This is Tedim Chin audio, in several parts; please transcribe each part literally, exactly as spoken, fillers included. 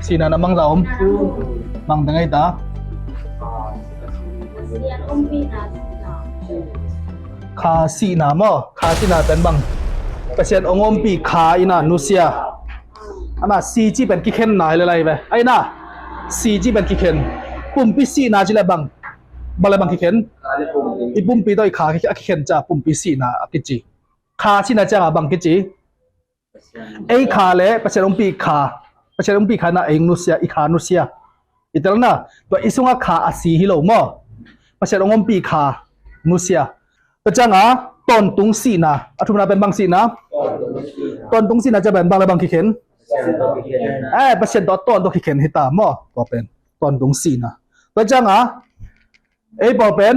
Sihna na mang za om. Mang teng ei ta. Kha sihna maw? Kha sihna pen bang? Pasian hong ompih kha ina nusia. Ana si ci pen kikhen nai le lai ve. Aina si ci pen kikhen. Pumpi sihna ci le bang? Bang le bang kikhen? I pumpi tawh i kha a kikhen ca pumpi sihna a kici. Kha sihna cianga bang kici? Ei kha le Pasian hong pih kha, Pasian hong pih kha na ei nusia, i kha nusia. I telna, tua i sunga kha a si hi lo maw? Pasian hong ompih kha nusia. Tua cianga tawntung sihna, a thumna pen bang sihna? Tawntung sihna cia pen bang le bang kikhen? Eh, Pasian tawh tawntung kikhen hita maw? Tua pen tawntung sihna. Tua cianga ei pawl pen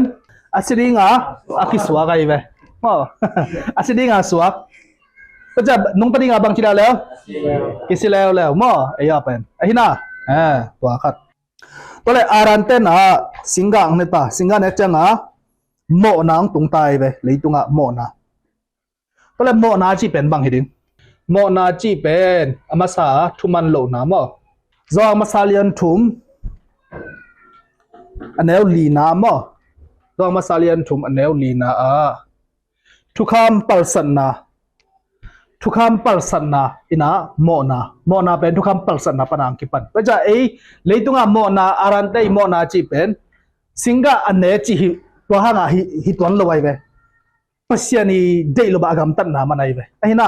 a si dinga a kisuak ahi ve maw? A si dinga suak. Tua cia nungta dinga bang ci leuleu? Kisi leuleu maw? Ei a pen ahina. Eh, tua khat. Tua le Adam ten a singgah ang neta, singgah nek cianga mawhna ang tungta ahi ve, leitungah mawhna. Tua le mawhna cih pen bang hi ding? Mawhna cih pen a masa thuman lohna maw? Johan masa lian thum a neu lina maw? Johan masa lian thum a neu lina ah thukham palsatna, thukham palsatna ina mawhna, mawhna pen thukham palsatna pana ang kipan. Tua cia ei leitungah mawhna, Adam te i mawhna cih pen singgah a ne cih hi, tua hangah hi, hi tuan lo ahi ve. Pasian i deih lo bah a gamtatna man ahi ve. Ahina.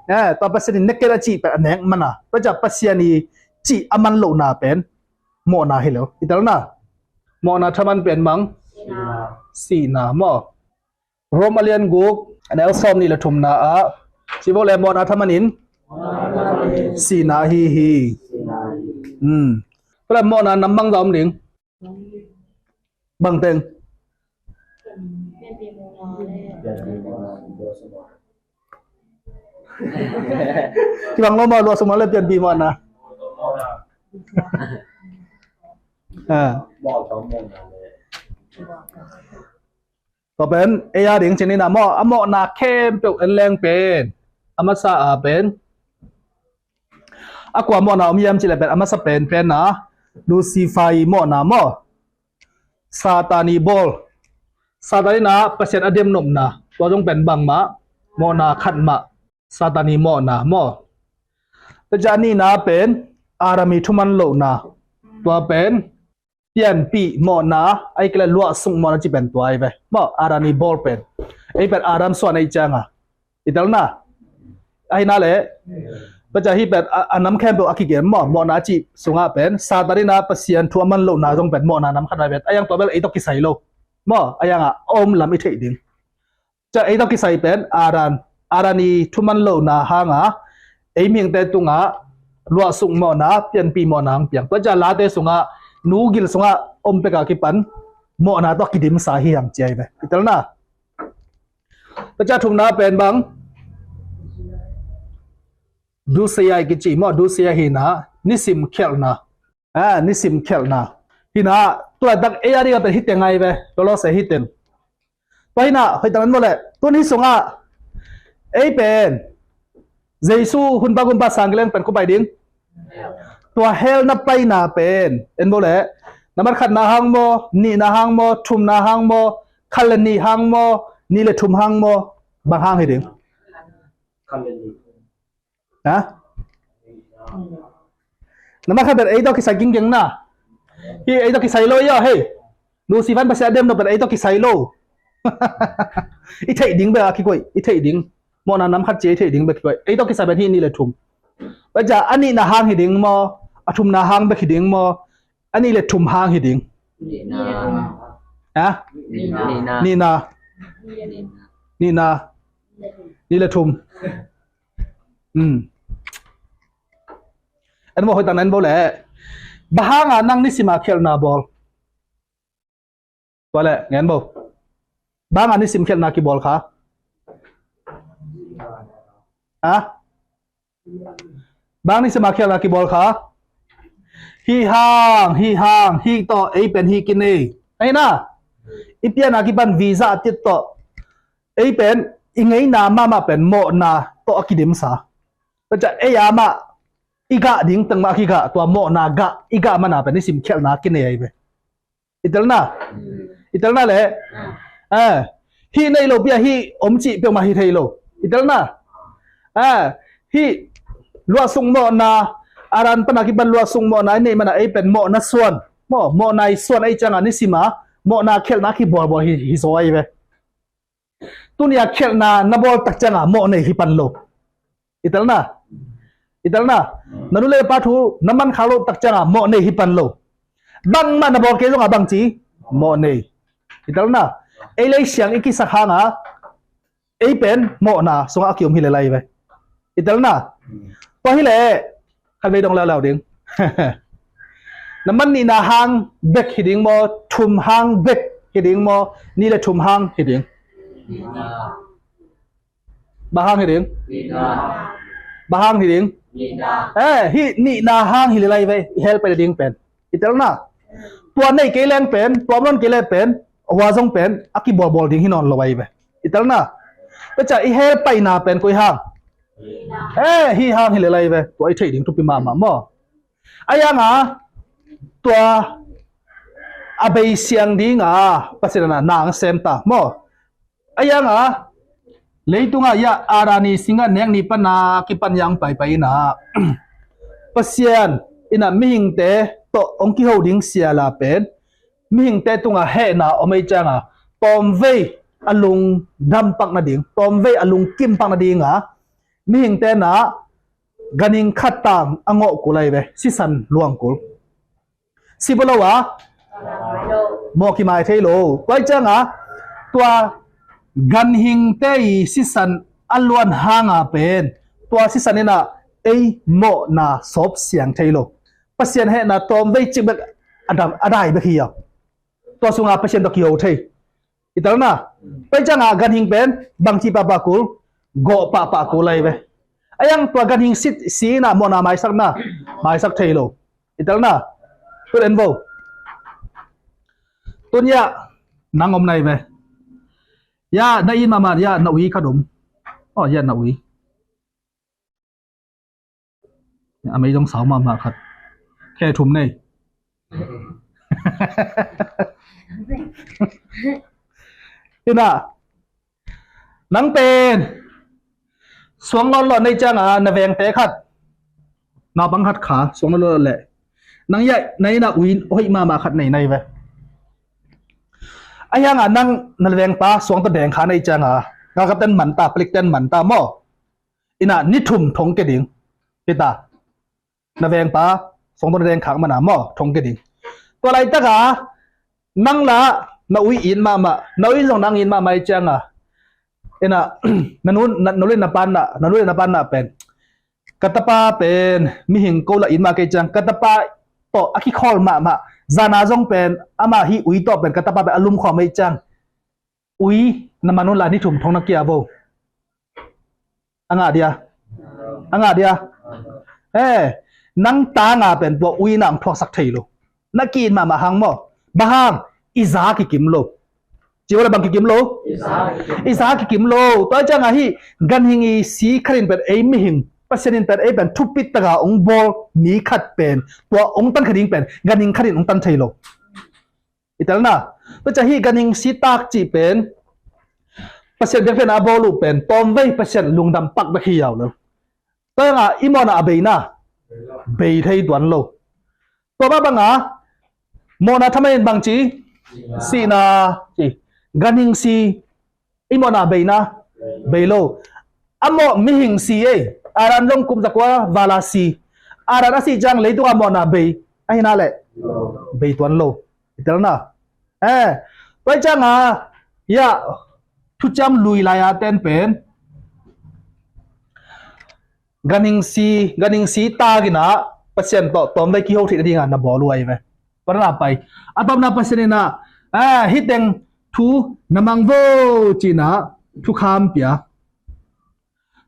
Eh, tua Pasian i neket a cih pen a nek mana. Tua cia Pasian i cih a man lohna pen mawhna hi lo. I telna. Mawhna thaman pen mang. Sihna maw? Rom a lian guk a neu sawm nih le thumna ah. Sivo le mawhna thaman in. Sihna hi hi. Hmm. Tua le mawhna nam mang za om ding. Bang teng? Kibang lo maw, luah sung maw le pianpih mawhna. Ah. Tua pen ei a ding cin ina maw, a mawhna khempeuh en leng pen a masa a pen a kua mawhna om hiam cih le pen a masa pen pen a Lucifer i mawhna maw? Satan i bawl. Satan ina Pasian a demnopna. Tua zong pen bangmah mawhna khat mah. Satan i mawhna maw? Tua cia nihna pen Adam i thuman lohna. Tua pen pianpih mawhna, ahih kei le luahsuk mawhna cih pen tua ahi ve. Maw, Adam i bawl pen. Ei pen Adam suan ei cianga. I telna. Ahina le. Tua cia hih pen a, a nam khempeuh a kigen maw, mawhna cih sungah pen Satan ina Pasian thu a man lohna zong pen mawhna nam khat ahi ve. A yang tua bel ei tawh kisai lo. Maw, a yangah a om lam i theih ding. Cia ei tawh kisai pen Adam, Adam i thuman lohna hanga ei mihingte tungah luahsuk mawhna, pianpih mawhna hong piang. Tua cia Late sungah, nu gil sungah om peka kipan mawhna tawh kidimsa hi hang ci ahi ve. I telna. Tua cia thumna pen bang? Dusia i kici maw, dusia hina, nisim khialhna. Ah, nisim khialhna. Hina, tulaitak ei a dingah pen hih teng ahi ve, tolose hih teng. Tua hina, hoih tanan maw le, tun hih sungah ei pen Jesu hunpa gumpa sang kileng pen kua pai ding? Tua hell na paina pen en maw le, nambat khatna hang maw, nihna hang maw, thumna hang maw, khat le nih hang maw, nih le thum hang maw, bang hang hi ding? Ha? Nambat khat pen ei tawh kisai ginggen na. Hi ei tawh kisai lo ia hei. Lucifer Pasian a demnop pen ei tawh kisai lo. I theih ding bek a kikoih, i theih ding. Mawhna nam khat ci i theih ding bek kikoih. Ei tawh kisai pen hi nih le thum. Tua cia a nihna hang hi ding maw, a thumna hang bek hi ding maw, a nih le thum hang hi ding. Nihna. Ha? Nihna. Nihna. Nihna. Nih le thum. Hmm. En bo hoih tak na en bo le. Bang hanga nang nisima khialhna bawl? Tua le ngen bo. Bang hanga nisim khialhna kibawl kha? Ha? Bang nisima khialhna kibawl kha? Hih hang, hih hang, hih tawh ei pen hih kinei. Ahi na? I piana kipan visa a tit tawh ei pen i ngeina mahmah pen mawhna tawh a kidimsa. Tua cia ei a mah i gah ding teng mah a kigah, tua mawhna gah i gah mana pen nisim khialhna kinei ahi ve. I telna, i telna le, eh, hih nei lo pi a hih om cih peuhmah hi thei lo. I telna, eh, hih luahsuk mawhna, Adam pana kipan luahsuk mawhna i neih mana ei pen mawhna suan maw, mawhna i suan ahi cianga nisima mawhna khialhna kibawlbawl hi, hi zaw ahi ve. Tuni a khialhna na bawl tak cianga mawh nei hi pan lo. I telna, i telna, na nu le pa thu na man khak lo tak cianga mawh nei hi pan lo. Bangmah na bawl kei zonga bangci mawh nei. I telna, ei lei siang i kisak hanga ei pen mawhna sungah a kiom hi le lai ve. I telna, tua hi le khat vei dong leuleu ding. Na man nihna hang bek hi ding maw, thum hang bek hi ding maw, nih le thum hang hi ding? Bang hang hi ding? Bang hang hi ding? Eh, hih nihna hang hi le lai ve, i hel pai le ding pen. I telna, tua nei kei leng pen, tua man kei leng pen, hua zong pen a kibawlbawl ding hi nawn lo ahi ve. I telna, tua ciang i hel paina pen koi hang? Eh, hih hang hi le lai ve, tua i theih ding thupi mahmah maw. Ahi hanga tua a bei siang dinga Pasian in a nang sem ta maw. Ahi hanga leitunga ia Adam ni singa nek ni pana kipan yang paipai ina Pasian ina mihingte tawh hong kiho ding siala pen mihingte tunga hehna om ei cianga tawmvei a lungdam pak nading, tawmvei a lungkim pak nadinga mihingte na ganhing khat tang a ngawh kul ahi ve, sisan luang kul. Si bua lo a mawh kimai thei lo. Tua hi cianga tua ganhingte i sisan a luan hanga pen tua sisan ina ei mawhna sawp siang thei lo. Pasian hehna tawmvei cik bek a dai bek hi a, tua sunga Pasian tawh kiho thei. I telna, tua hi cianga ganhing pen bangci pahpah kul, gawh pahpah kul ahi ve. Ahi hang tua ganhing si ina mawhna maisakna maisak thei lo. I telna, tun en vo. Tun ia nang om na hi ve. Ia na it mahmah ia na ui khat om. Aw ia na ui. A mei zong sau mahmah khat. Khe thum nei. Ina nang pen suang lawtlawt nei cianga na vengte khat, naupang khat kha suang lawtlawt leh nang ia na ina ui hoih mahmah khat nei na hi ve. Ahi hanga nang na vengpa suang tawh deng kha nei cianga galkapten manta, palikten manta maw. Ina ni thum thong ke ding. Hita na vengpa suang tawh na deng khak mana maw thong ke ding. Tua laitaka nang la na ui it mahmah, na ui zong nang it mahmah i cianga ina na nu na lu le na pa na, na lu le na pa na pen ka tapa pen mihing ko la it mah kei ciang ka tapa tawh a kikhawl mahmah zana zong pen ama hi ui tawh pen ka tapa pen a lumkhawm ei ciang ui na man un la ni thum thong na kia vo. A ngah dia, a ngah dia. Eh, nang tanga pen tua ui nang thuaksak thei lo. Na ki-it mahmah hang maw? Bang hang? I za kikim lo. Ci vo le bang kikim lo? I za kikim lo. Tua cianga hi ganhing i si khatin pen ei mihing Pasian in pen ei pen thupit taka ong bawl mi khat pen tua ong tan khating pen ganhing khatin ong tan thei lo. I telna, tua ciang hih ganhing si tak cih pen Pasian biakpiakna a bawl uh pen tawmvei Pasian lungdam pak bek hi yau lo. Tua cianga i mawhna a beina bei thei tuan lo. Tua mah banga mawhna thaman in bang ci? Sihna ci. Ganhing si i mawhna beina bei lo. A mawh mihing si ei. Adam zong kum zakua vala si. Adam a sih ciang leitunga mawhna bei ahi na leh bei tuan lo. I telna, eh, tua hi cianga ia thuciam lui lai a ten pen ganhing si, ganhing si tak ina Pasian tawh tawmvei kiho theih nadinga na bawl uh ahi ve. Tua na pai a tawpna Pasian ina, eh, hih teng thu na mang vo cina thukham pia.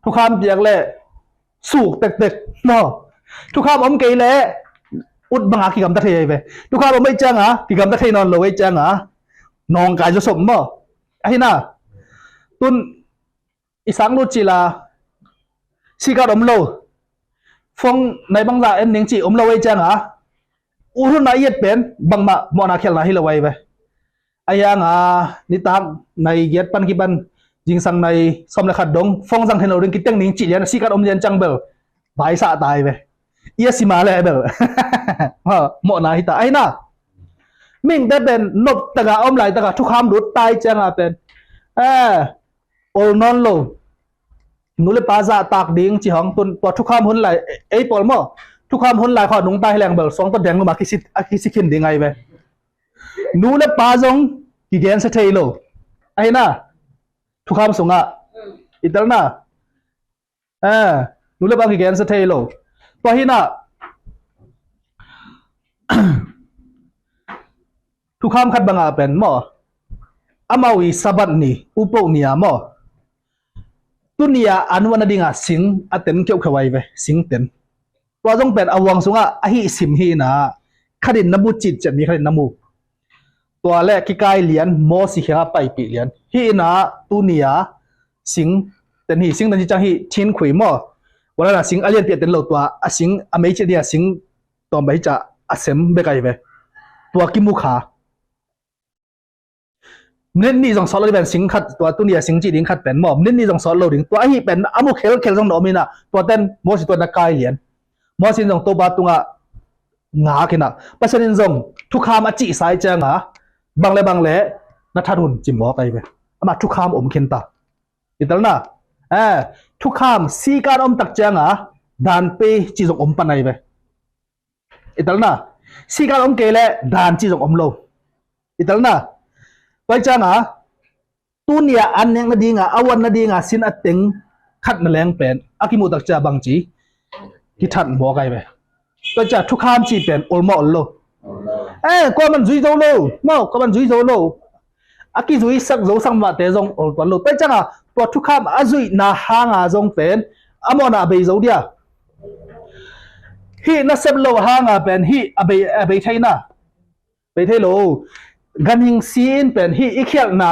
Thukham piak leh suk tektek maw? Thukham om kei leh ut banga kigamta thei ahi ve. Thukham om ei cianga kigamta thei nawn lo ei cianga nawngkai zaw sop maw? Ahi na, tun i sang lut cila sikat om lo. Phone nai bangzah en ning cih om lo ei cianga, uhrun a i et pen bangmah mawhna khialhna hi lo ai ve. A hianga nitak nai giat pan kipan zingsang nai sawm le khat dong phone zang hen lo ding kiteng ning cih lian a sikat om lian ciang bel baisah tai ve. I a sima le bel mawhna hi ta ahi na. Mihingte pen nop taka om laitaka thukham lut tai cianga pen eh ol nawn lo. Nu le pa zahtak ding ci hong tun tua thukham hun lai ei pawl maw? Thukham hun lai khaw nungta hi leng bel suang tawh deng luma a kisi khin ding ai ve. Nu le pa zong kigensia thei lo ahi na. Thukham sungah i telna eh nu le pa kigensia thei lo. Tua hi na. Thukham khat banga pen maw, amau i Sabbath ni upoh ni a maw, tuni a an wan a dinga sing a ten keuhkheuh ai ve, sing ten. Tua zong pen a huang sungah ahi sim hi na, khatin na mu citciat mi khatin na mu. Tua le kikai lian Mosi khiangah paipih lian hi na. Tuni a sing ten hi, sing ten hi ciang hi thinkhui maw, wala na sing a lianpi a ten lo tua a sing a mei cit dinga sing tawm bai hi ca a sem bek ai ve. Tua kimu kha. Minit nih zong sawt lo ding pen sing khat, tua tuni a sing cih ding khat pen maw, minit nih zong sawt lo ding. Tua ahi pen a mu khelkhel zong na om hi na. Tua ten Mosi tua na kai lian. Mosi in zong Topa tungah ngak hi na. Pasian in zong thukham a cihsa i cianga bang le bang le na that un ci mawk ai ve. Amah thukham om khin ta. I telna eh thukham sikan om tak cianga dan pe ci zong om pan ai ve. I telna sikan om kei le dan ci zong om lo. I telna pai cianga tuni a an nek nadinga a wan nadinga sin a teng khat na leng pen a kimuh tak cia bang ci kithat mawk ai ve. Tua cia thukham ci pen ol maw ol lo? Eh, kua man zui zo lo maw, kua man zui zo lo. A kizui sak zo sak mahte zong ol tuan lo. Tua cianga tua thukham a zuihna hanga zong pen a mawhna a bei zo dia. Hih na sep lo hanga pen hih a bei, a bei theina bei thei lo. Ganhing si in pen hih i khialhna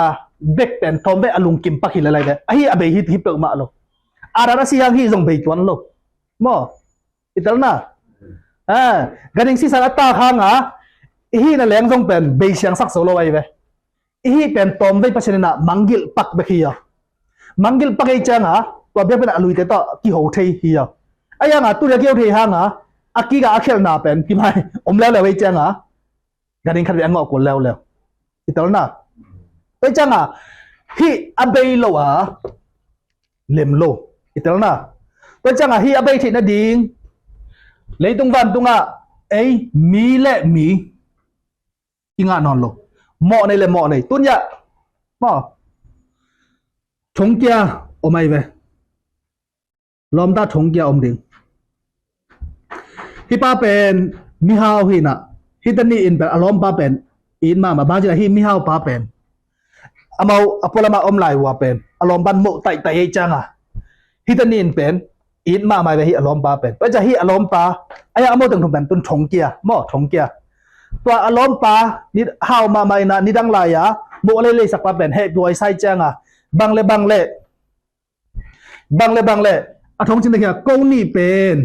bek pen tawm bek a lungkim pak hi lalai ve. Ahi a bei hi hi peuhmah lo. A dan a si hang hih zong bei tuan lo maw? I telna eh ganhing si san a tak hanga i hihna leng zong pen bei siangsak zo lo ai ve. I hih pen tawmvei Pasian inah manggilh pak bek hi a. Manggilh pak ei cianga tua biakpiakna a luite tawh kiho thei hi a. A hianga tunia kiho thei hanga a kika a khialhna pen kimai om leuleu ei cianga ganhing khat ve a ngawh kul leuleu. I telna tua cianga hih a bei lo a lem lo. I telna tua cianga hih a bei theih nading leitung vantungah ei mi le mi kingah nawn lo. Mawh nei le mawh nei. Tunia maw thongkia om ai ve. Lawmta thongkia om ding. Hih pa pen mihau hi inah hih tani in pen a lawmpa pen it mahmah bang cinah hih mihau pa pen amau a pualamah om lai uh a pen a lawmpan moh taihtaih ei cianga hih tani in pen it mahmah ve hih a lawmpa pen. Tua ciah hih a lawmpa a hiang a moteng thum pen tun thongkia maw thongkia. Tua a lawmpa ni hau mahmah inah nidang lai-a moh a leileisakpa pen hehpih huaisai cianga bang le bang le bang le bang le a thong cin dek hia ko nih pen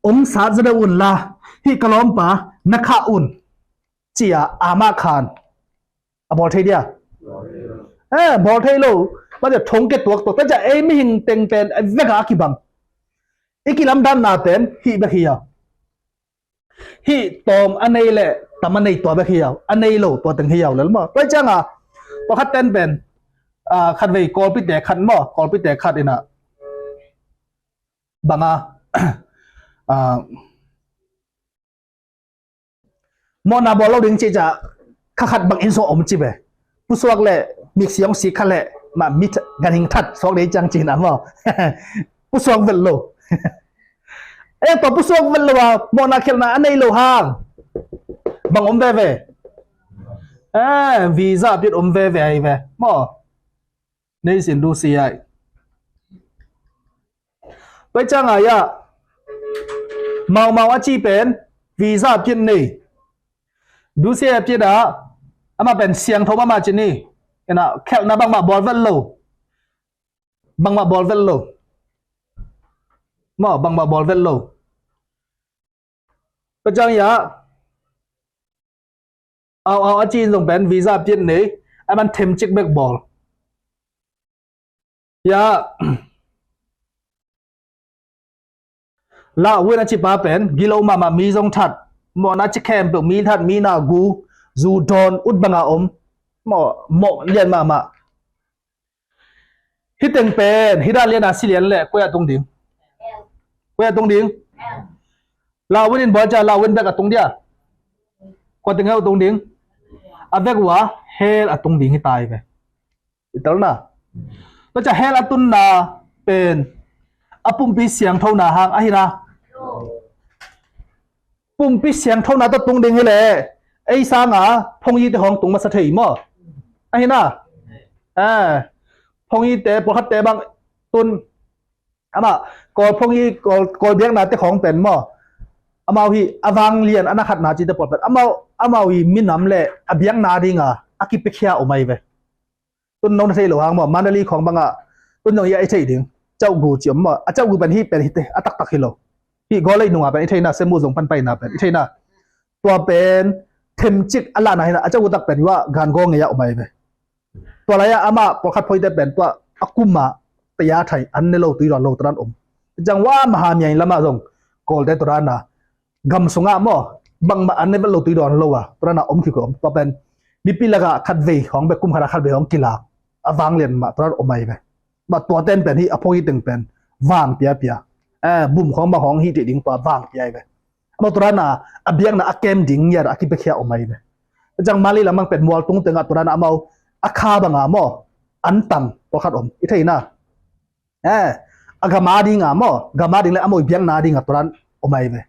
ong sat za deuh un la hih ka lawmpa na khah un. Cia amah khan a bawl thei dia? Eh, bawl thei lo. Tua cia thong ke tuaktuak tua cia ei mihing teng pen a veka a kibang i kilamdanna pen hih bek hi a. Hih tawm a nei le tam a nei tua bek hi a, a nei lo tua teng hi a lel maw? Tua cianga tua khat ten pen khatvei Kawlpite khat maw, Kawlpite khat inah banga mawhna bawl lo ding cih ciah kha khat bang inn sung a om ci ve. Pusuak le miksi hong sik kha le mah mi ganhing that suak dei ciang cihna maw? Pusuak vet lo. Eh, tua pusuak vet lo a mawhna khialhna a nei lo hang bang om veve? Eh, visa a piat om veve ahi ve maw? Nei sin du si ai. Pai cianga ia maumau a ci pen visa a piat nei. Dusia a piat a amah pen siangtho mahmah ci ni. Ena khelhna bangmah bawl vet lo. Bangmah bawl vet lo. Maw, bangmah bawl vet lo. Tua ciang hiah, au au a ci-in zong pen visa piat nei, a man themcik bek bawl. Hiah, Lau Win a cipa pen gilo mahmah, mi zong that, mawhna ci khempeuh, mi that, mi na gu, zu dawn, ut banga om. Mawh, mawh lian mahmah. Hih teng pen, hih dan lian a si lian leh koi ah tung ding? Koi ah tung ding? Lau Win in bawl cia, Lau Win bek a tung dia? Kua teng ah tung ding? A vek uh a hell a tung ding hi ta hi ve. I tel na. Tua cia hell a tunna pen a pumpi siangthona hang ahi na. Pumpi siangthona tawh tung ding hileh ei sanga phongyite hong tung masa thei maw? Ahi na. Eh, phongyite, pawlkhatte bang tun, amah Kawl phongyi, Kawl, Kawl biaknate khawng pen maw, amau hi a vanglian a na khatna cite pawl pen amau, amau hi minam le a biakna dinga a kipiakhia om ahi ve. Tun nong na thei lo hang maw, Mandalay khawng bangah tun nong i a i thei ding, Cauhgu ci om maw. A Cauhgu pen hih pen hite a taktak hi lo. Hih Gawlei nunga pen i theina, Semu zong pan paina pen i theina. Tua pen themcik a lahna hina, a Cauhgu tak pen hua Gangaw ngei a om ahi ve. Tua lai-ah amah pawlkhat phawite pen tua a kuma taya thai an ne lo, tui dawn lo, tua dan om. Ciang hua Mahamyaing lamah zong Kawlte tua dana gam sungah maw, bangmah an ne vet lo, tui dawn lo a, tua dana om khikhu om. Tua pen mipi lakah khatvei hong bek, kum khatah khatvei hong kilak a vanglian mah tua dan om ahi ve. Mah tua ten pen hih a phawng hih teng pen vang piapia, eh, bum khawng bang hong hih teh ding tua vang pia ahi ve. Amau tua dana a biakna a kem ding ngiat a kipiakhia om ahi ve. Ciang Mandalay lamang pen mual tung tengah tua dana amau a kha banga maw, an tang pawlkhat om i theina. Eh, a gam a dinga maw, gam a ding le amau i biakna dinga tua dan om ahi ve.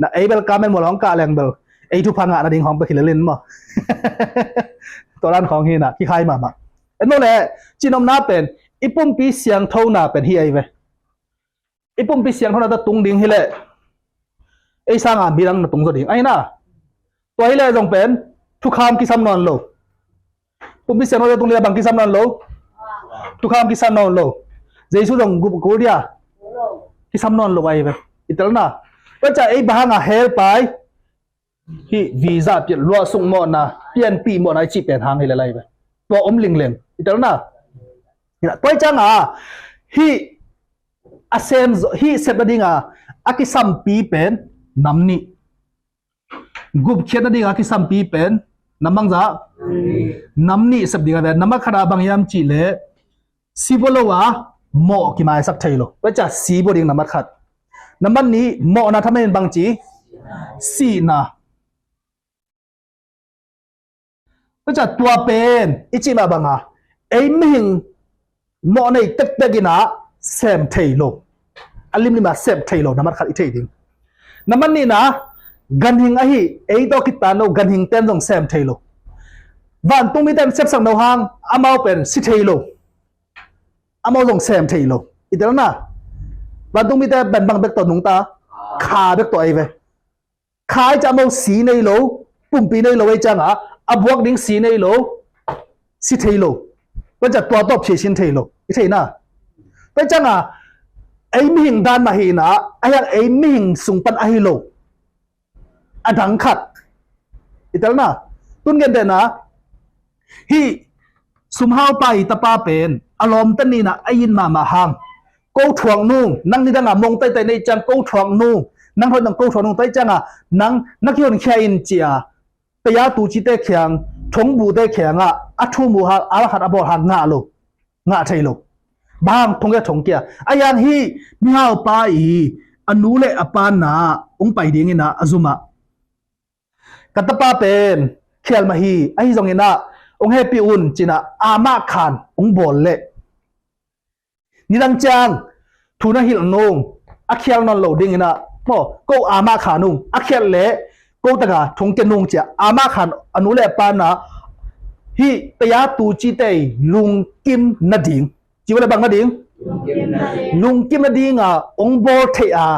Na ei bel comment mual hong kah leng bel ei thupha ngah nading hong pia khilelin maw. Tua dan khawng hina kikhai mahmah. En maw le, cinopna pen i pumpi siangthona pen hi ahi ve. I pumpi siangthona tawh tung ding hileh ei sanga midang na tung zaw ding ahi na. Tua hileh zong pen thukham kisam nawn lo. Pumpi siangthona tawh tung ding hileh bang kisam nawn lo? Thukham kisam nawn lo. Jesu zong gup kul dia? Kisam nawn lo ahi ve. I tel na. Tua cia ei bang hanga hell pai? Hih visa piat, luahsuk mawhna, pianpih mawhna i cih pen hang hi le lai ve. Tua om lingleng i tel na. Tua i cianga hih a sem, hih sep nadinga a kisampi pen nam nih. Gupkhiat nadinga a kisampi pen nam bangzah? Nam nih sep ding a ve. Nam a khata bang hiam cihleh si bua lo a mawh kimaisak thei lo. Tua cia si bua ding nambat khat. Nambat nih mawhna thaman in bangci? Sihna. Tua cia tua pen i cih mah banga ei mihing mawh nei tektek inah sem thei lo. A limlima sem thei lo, nambat khat i thei ding. Nambat nihna ganhing ahi, ei tawh kitan lo ganhing ten zong sem thei lo. Vantungmi ten sepsak no hang amau pen si thei lo. Amau zong sem thei lo. I tel na. Vantungmite pen bang bek tawh nungta? Kha bek tawh ahi ve. Kha i ciah amau si nei lo, pumpi nei lo ei cianga a buak ding si nei lo, si thei lo. Tua ciah tua tawh phiasin thei lo. I thei na. Tua cianga ei mihing dan mah hina, a hiang ei mihing sung pan ahi lo. A dang khat i tel na. Tun gentehna hih sumhaupa i tapa pen a lawmte nihna a it mahmah hang, ko thuak nung, nang nidanga mong taitai nei ciang ko thuak nung, nang thuak nang ko thuak nung tai cianga nang na kihonkhia in cia taya tucite khiang, thongbute khiangah a thum uh hang, a khat a bawl hang ngah lo. Ngah thei lo. Bang thongkia thongkia a hiang hih mihaupa i a nu le a pa na ung pai dingina a zumah ka tapa pen khial mah hi, ahi zonginah ung hehpih un cinah amah khan ung bawl leh nidang ciang thu na hilh nung, a khial nawn lo dinginah maw ko amah khan ung, a khialh leh ko taka thongkia nung cia amah khan a nu le a pa na hih taya tucite i lungkim nading ci vale bang nading? Lungkim nadinga ong bawl theih a,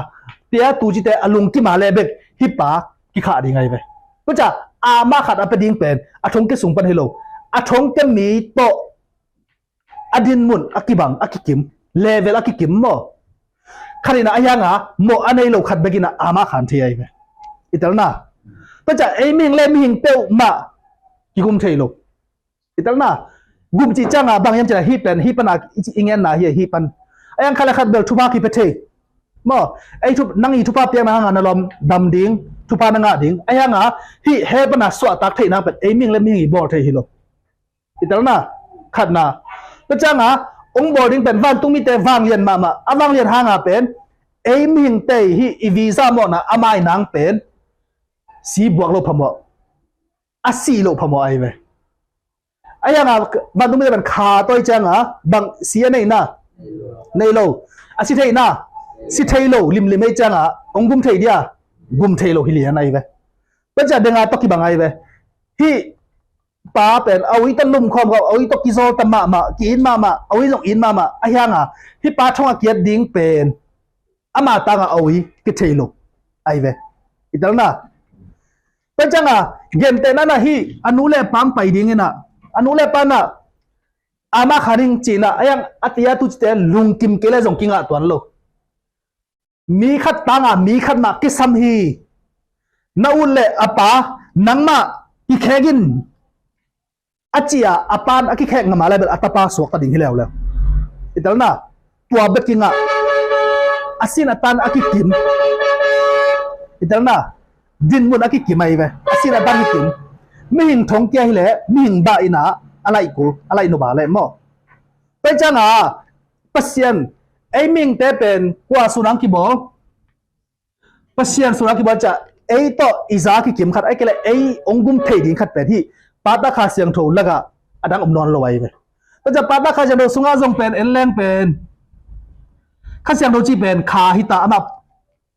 tia tucite a lungkim a leh bek hih pa kikhah ding ahi ve. Tua cia amah khat a pia ding pen a thongkia sung pan hi lo, a thongkia mi tawh a dinmun a kibang, a kikim, level a kikim maw? Khat in a, a hiang a mawh a nei lo khat bek in a ama khan thei ahi ve. I telna. Tua ciang ei mihing le mihing peuhmah kigum thei lo. I telna. Gum cih ciang a bang hiam cih leh hih pen, hih pan a i ngenna hi, hih pan. A hiang khat le khat bel thupha kipia thei. Maw, ei thu, nang i thupha piakna hang a na lawm dam ding, thupha na ngah ding. A hiang a hih hell pan a suahtak theih nang pen ei mihing le mihing i bawl thei hi lo. I telna, khatna. Tua ciang a hong bawl ding pen vantung mite vanglian mahmah. A vanglian hang a pen ei mihingte hih i visa mawhna a mai nang pen si buak loh phamawh, a sih loh phamawh ahi ve. A hiang a vantung mite pen kha tawi ciang a bang si a neihna? Nei lo. A si theihna? Si thei lo limlim ei ciang a hong gum thei dia? Gum thei lo hi lian ahi ve. Tua ciang deng a tawh kibang ahi ve. Hih pa pen a ui tawh lumkhawm khawm, a ui tawh kizawl ta mahmah, ki-it mahmah, a ui zong it mahmah. A hiang a hih pa thong a kiat ding pen ama tang a a ui kithei lo ahi ve. I telna. Tua ciang a gentehna in a hih a nu le pa hong pai ding in a, a nu le pa in a ama khan hing ci in a, a hiang a tia tu cite lungkim kei le zong kingah tuan lo. Mi khat tang a mi khat mah kisam hi. Na ut le a pa nangmah kikhek in a ci a, a pan a kikhek ngam a le bel a tapa suakta ding hi leuleu. I telna. Tua bek kingah. A sin a tan a kikim. I telna. Dinmun a kikim ahi ve. A sin a tan kikim. Mihing thong kia hi le mihing bah in a, a laih kul, a laih nop a le maw. Tua ciang a Pasian, ei mihingte pen kua sun hang kibawl? Pasian sun a kibawl ciang ei tawh i za kikim khat, ahih kei leh ei hong gum thei ding khat pen hih Pa, Ta, Kha Siangtho lak ah a dang om nawn lo ahi ve. Tua ciang Pa, Ta, Kha Siangtho sungah zong pen en leng pen Kha Siangtho cih pen kha hi ta, amah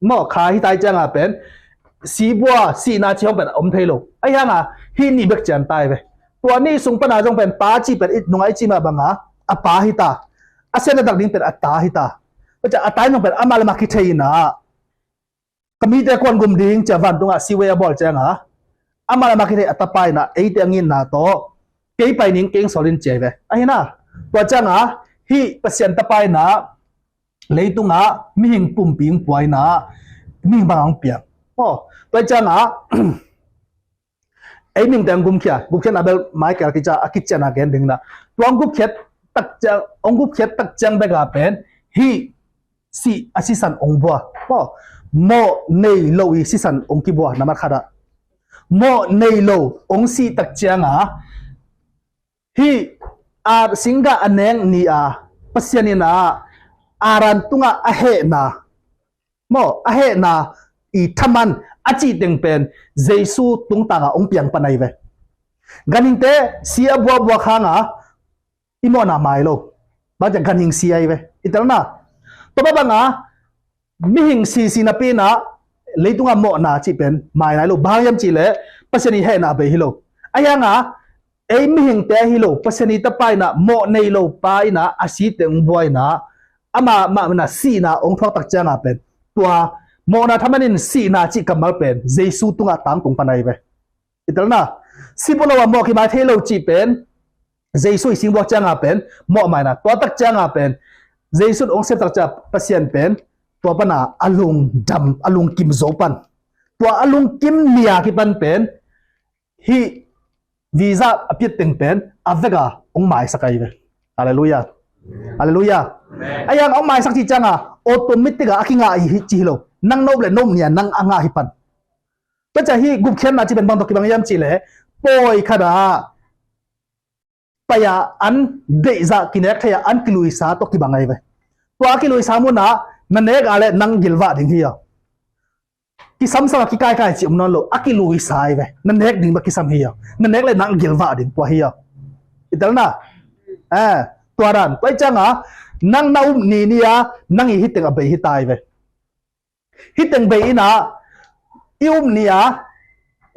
maw kha hi ta, ahih ciang a pen si bua, sihna cih hong pen om thei lo. A hiang a hih nih bek cian ta ahi ve. Tua nih sung pan a zong pen Pa cih pen i nung a i cih mah bang a a pa hi ta. A siatna dak ding pen a ta hi ta. Tua ciang a ta in zong pen amah le amah kithei in a, ka mite kuan gum ding ci a vantung ah siwei a bawl ciang a, amah le amah kithei a tapa in a, eite a ngitna tawh kei pai ning, kei hong sawl in ci ahi ve. Ahi na, tua ciang a hih Pasian tapa in a leitung ah mihing pumpi hong pua in a, mihing bang hong piang. Aw, tua ciang a ei mihingte hong gumkhia, gumkhiatna bel Michael kici a, a kician a gen ding na. Tua hong gumkhiat tak ciang, hong gumkhiat tak ciang bek a pen hih sih a sisan hong bua. Maw, mawh nei lo i sisan hong kibua, nambat khat ah. Mawh nei lo hong sih tak ciang a, hih a singgah a nek ni a, Pasian in a Adam tungah a hehna, maw, a hehna i thaman a cih teng pen Jesu tungtang a hong piang pan ahi ve. Ganhingte si a buakbuak hang a i mawhna mai lo. Bang ciang ganhing si ahi ve. I telna. Tua mah bang a mihing sisi napi in a leitung a mawhna cih pen mai nai lo. Bang hang hiam cih leh Pasian i hehna a bei hi lo. A hiang a ei mihingte ahi lo, Pasian i tapa in a mawh nei lo pa in a, a si teng hong bua in a, amah mah in a sihna hong thuak tak ciang a pen tua mawhna thaman in sihna cih kammal pen Jesu tungah tangtung pan ahi ve. I telna. Si bua lo a mawh kimai thei lo cih pen Jesu i singbuak ciang a pen mawh mai na. Tua tak ciang a pen Jesu hong sep tak ciang Pasian pen tua pan a a lungdam, a lungkim zo pan. Tua a lungkim ni a kipan pen hih visa a piat teng pen a vek a hong maisak ahi ve. Halleluiah. Halleluiah. Amen. A hiang hong maisak cih ciang a automatic a a kingah hi ci hi lo. Nang na up le na up ni a nang a ngah hi pan. Tua ciang hih gupkhiatna cih pen bang tawh kibang hiam cih leh pawi khat ah pai a an deihzah kinek thei a an kiluisa tawh kibang ahi ve. Tua a kiluisa mun ah na nek a leh nang gilvah ding hi a. Kisamsam a kikaikai cih om nawn lo, a kiluisa ahi ve. Na nek ding bek kisam hi a. Na nek leh nang gilvah ding tua hi a. I telna. Eh, tua dan. Tua ahih ciang a nang na up ni ni a nang i hih teng a bei hi ta ahi ve. Hih teng bei in a i up ni a,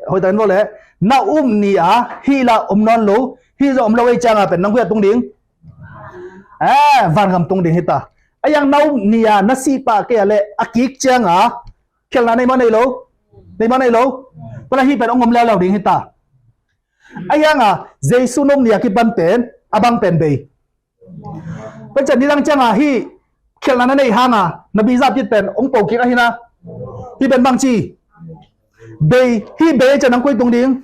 hoih takin vawh leh, na up ni a hih lah om nawn lo, hih zong om lo ahih ciang a pen nang koi ah tung ding? Eh, vangam tung ding hi ta. A hiang na up ni a na sih pah kei a leh a kik ciang a khialhna nei mah nei lo? Nei mah nei lo? Tua leh hih pen hong om leuleu ding hi ta. A hiang a Jesu na up ni a kipan pen a bang pen bei? Tua ciang nidang ciang a hih khialhna na neih hanga na visa pit pen hong po kik ahi na. Hih pen bangci, bei, hih bei ciang nang koi tung ding?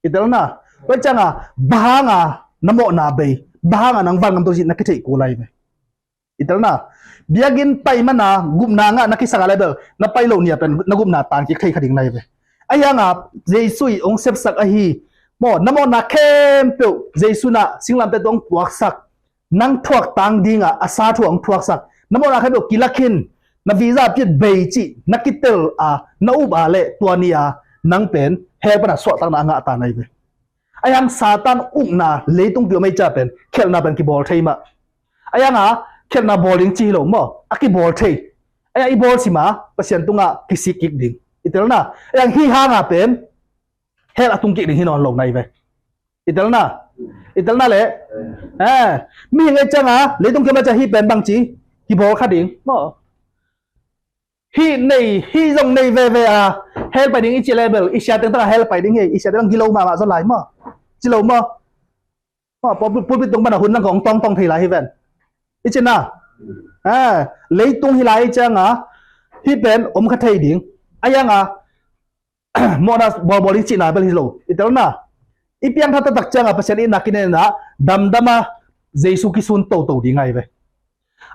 I telna. Tua cianga bang hanga na mawhna bei, bang hanga nang vangam to cih na kitheih kul ahi ve. I telna. Biakinn pai mana gupna ngah na kisang a le bel na pai loh nia pen na gupna tan kik thei kha ding na hi ve. Ahi hanga Jesu i hong sepsak ahi maw, na mawhna khempeuh Jesu na singlamteh tung hong puaksak, nang thuak tang dinga a sa thu hong thuaksak, na mawhna khempeuh kilakhin, na visa pit bei cih na kitel a na up a le tua ni a nang pen hell pana suahtakna a ngah ta na hi ve. Ahi hang Satan ukna leitung pi om ei cia pen khialhna pen kibawl thei mah. Ahi hanga khialhna bawl ding ci hi lo maw, a kibawl thei. Ahi hang i bawl sima Pasian tungah kisik kik ding. I telna. Ahi hang hih hanga pen hell a tung kik ding hi nawn lo na hi ve. I telna. I telna le. Eh, mihing ei cianga leitung kiam a cia hih pen bangci kibawl kha ding maw. Hih nei, hih zong nei veve a hell pai ding i ci le bel i sia teng tangah hell pai ding hi. I sia teng gilo mahmah zaw lai maw? Ci lo maw? Maw, pulpit tung pana hun lang kong tongtong thei lai hi ven. I ci na. Eh, leitung hi lai i cianga hih pen om kha thei ding. Ahi hanga mawhna bawlbawl ding cihna bel hi lo. I telna. I piangthak taktak cianga Pasian itna kinenna damdama Jesu kisun toto ding ahi ve.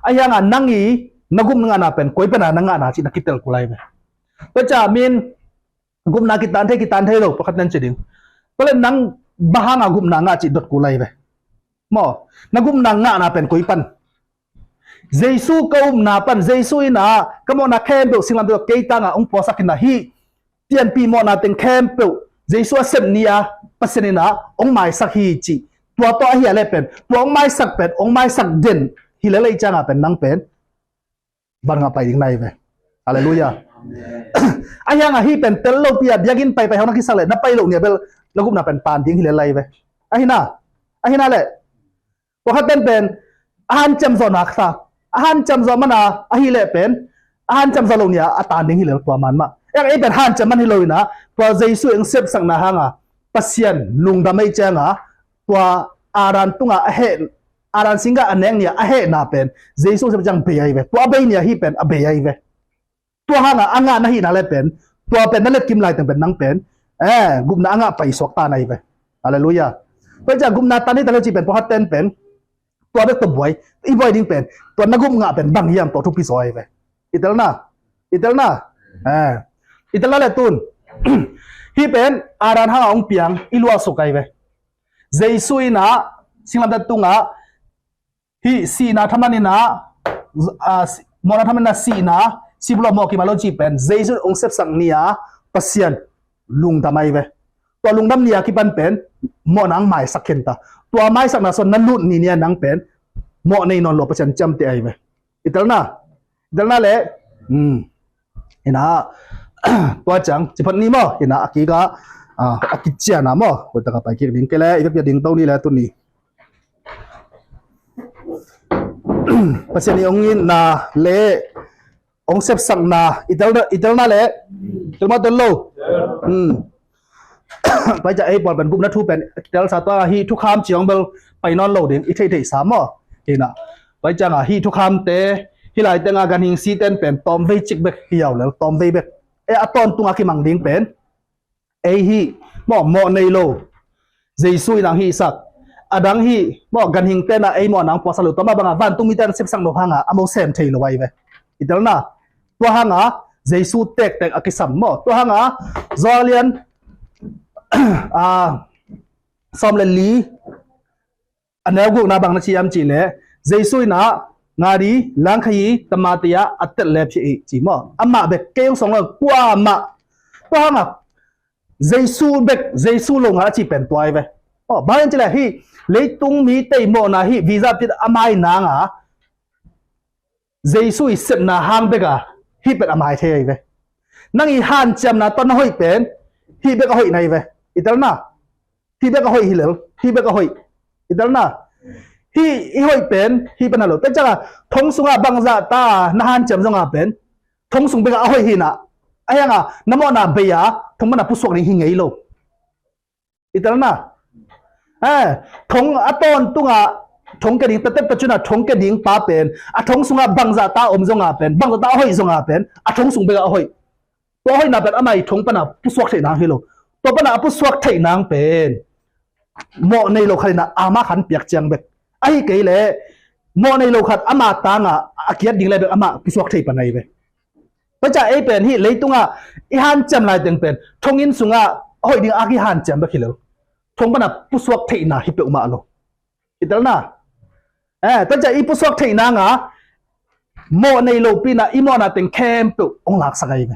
Ahi hanga nang i na gupna ngahna pen koi pana na ngahna cih na kitel kul ahi ve. Tua cia min gupna kitan thei kitan thei lo pakhat nan ci ding. Tua le nang bang hanga gupna ngah cih dot kul ahi ve. Maw, na gupna ngahna pen koi pan? Jesu ka upna pan, Jesu ina ka mawhna khempeuh singlamteh kei tanga hong puaksak ina hih pianpih mawhna teng khempeuh Jesu a sep ni a Pasian ina hong maisak hi cih. Tua tawh ahi a le pen tua hong maisak pen hong maisak den hi lel ei cianga pen nang pen van ngah pai ding na hi ve. Halleluiah. Ahi hanga hih pen tel lopi a biakinn paipai hong na kisak le na pai loh nia bel na gupna pen pan ding hi lel ahi ve. Ahi na. Ahi na le. Tua khat pen pen a hanciam zawhna kha, a hanciam zawh mana ahi leh pen a hanciam zawh loh nia a tan ding hi lel tua man mah. Eng ei pen hanciam man hi lo ina tua Jesu eng sepsakna hanga Pasian lungdam ei cianga tua Adam tunga a heh, Adam singgah a nek nia a hehna pen Jesu sep ciang bei ahi ve. Tua a bei nia hih pen a bei ahi ve. Tua hanga a ngah na hihna le pen tua pen na letkim laiteng pen nang pen eh gupna a ngah paisuak ta na hi ve. Halleluiah. Tua cia gupna tan hi ta le cih pen pawlkhat ten pen tua bek tawh buai, i buai ding pen tua na gup ngah pen bang hiam tawh thupi zaw ahi ve. I telna. I telna. Eh. I telna le tun hih pen Adam hanga hong piang i luahsuk ahi ve. Jesu ina singlamteh tungah hih sihna thaman ina, ah, mawhna thaman ina sihna, sih bulh a mawh kima lo cih pen Jesu hong sepsak ni a Pasian lungdam ahi ve. Tua lungdam ni a kipan pen mawhna hong maisak khin ta. Tua maisakna suan na lut ni nia nang pen mawh nei nawn lo Pasian ciamteh ahi ve. I telna. I telna le. Hmm. Ina tua ciang ciphat ni maw, ina a kika a kiciana maw, kuataka pai kik ding kei le i vekpia ding to ni le tuni. Pasian i hong itna le hong sepsakna i telna, i telna le tel maw tel lo. Hmm. Pai cia ei pawl pen gupna thu pen telsa tua hih thukham ciang bel pai nawn lo ding i theihtheihsa maw. Ina pai cianga hih thukhamte hih lai tenga ganhing siten pen tawmvei cik bek hi au lel tawmvei bek. E a tawntunga kimang ding pen ei hih maw mawh nei lo Jesu in ang hihsak. A dang hih maw ganhing tena ei mawh nang puaksak lo tua mah banga vantung mite an sepsak lo hanga a mo sem thei lo ahi ve. I telna. Tua hanga Jesu tektek a kisam maw tua hanga Johan lian a sawm le li a neu gukna bang na ci hiam cih leh Jesu in ah ngadi langkhayi tamate ah a tel le phia ih ci maw. Amah bek kei hong sawng lo kuamah. Tua hangah Jesu bek Jesu lo ngal a cih pen tua ahi ve. Aw bang hiam cih leh hih leitung mite mawhna hih visa pit a mai nanga Jesu i sepna hang beka hih pen a mai thei ahi ve. Nang i hanciamna tawh na hoih pen hih bek a hoih na hi ve. I telna hih bek a hoih hi lel, hih bek a hoih. I telna hih i hoih pen hih pen a lo. Pen cianga thong sunga bangzah ta na hanciam zonga pen thong sung beka a hoih hi na. Ahi hanga na mawhna bei a thong mana pusuak ding hi ngei lo. I telna. Eh, thong a tawntunga Thong kia ding, tate pacuna thong kia ding pa pen, a thong sungah bangzah ta om zonga pen, bangzah ta a hoih zonga pen, a thong sung bekah a hoih. Tua hoihna pen amah i thong pana pusuak theih nang hi lo. Tua pana a pusuak theih nang pen mawh nei lo khat inah ama khan piak ciang bek. Ahi kei leh mawh nei lo khat ama tangah a kiat ding le bek amah pusuak thei pana hi ve. Tua ciah ei pen hih leitungah i hanciam laiteng pen thonginn sungah a hoih ding a kihanciam bek hi lo. Thong pana pusuak theihna hi peuhmah lo. I telna. Eh, tua ciah i pusuak theih nanga mawh nei lopi inah i mawhna teng khempeuh hong laksak ahi ve.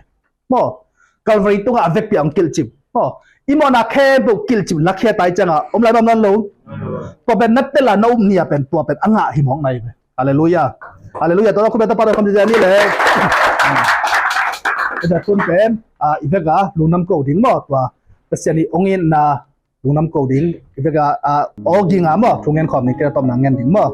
Maw, Calvary tungah a vekpi a hong kilhcip. Maw, i mawhna khempeuh kilhcip lakhia tai ciangah om lai bang nawn lo. Tua pen na tel a na up ni-a pen tua pen a ngah hi mawk nai ve. Halleluiah. Halleluiah. Tua khut beng tapa tua kham cicia ni le. Tua tun pen, ah, i veka lungdam ko ding maw, tua Pasian i hong itna lungdam ko ding. I veka, ah, aw ginga maw, thu ngen khawm ding kei a tawpna ngen ding maw.